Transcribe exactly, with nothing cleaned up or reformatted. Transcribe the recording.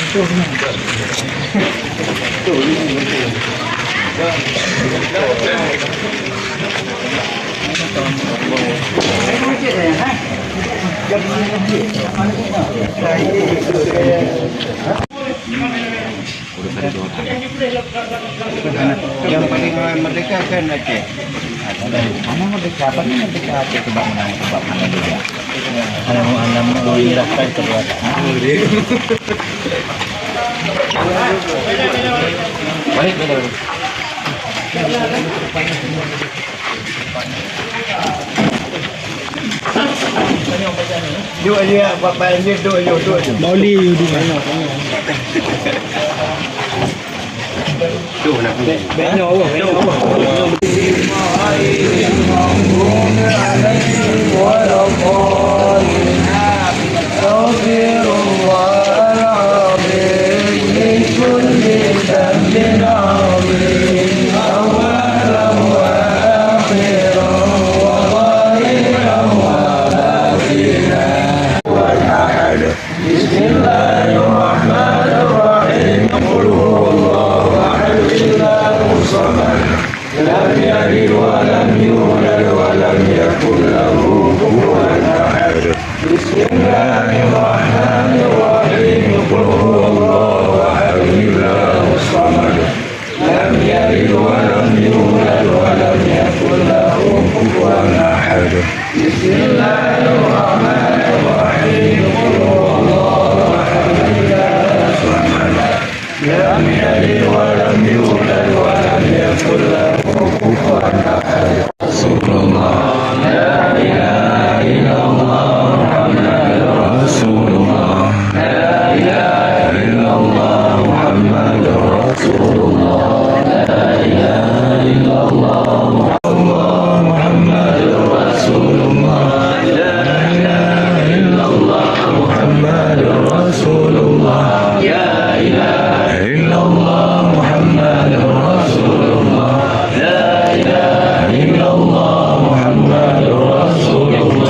Yang paling merdeka kan Aceh. Mana merdeka? Apa ni merdeka Aceh? Coba mana? Coba mana dia? Alam, alam, oh, iya, kan, coba. Balik, balik, balik. Duduk aja, Bapak Anjir, duduk aja, duduk aja. Bak Oli, duduk. Duh, nak. Bèk nyoe, bèk nyoe. أستغفر الله العظيم من كل ذنب عظيم، أولا وآخرا وظاهرا وباطنا. أحد. بسم الله الرحمن الرحيم. قل هو الله أحد، الله الصمد. لم يلد ولم يولد ولم يكن له كفوا أحد. بسم الله الرحمن الرحيم. قل هو الله أحد، الله الصمد. لم يلد ولم يولد ولم يكن له كفوا أحد. بسم الله الرحمن الرحيم. قل هو الله أحد، الله الصمد. لم يلد ولم يولد ولم يكن له كفوا أحد. رسول الله. لا إله إلا الله محمد رسول الله. لا إله إلا الله محمد رسول الله. لا إله إلا الله محمد رسول الله. لا إله إلا الله محمد رسول الله. لا إله إلا الله محمد رسول الله. لا إله إلا الله محمد رسول الله.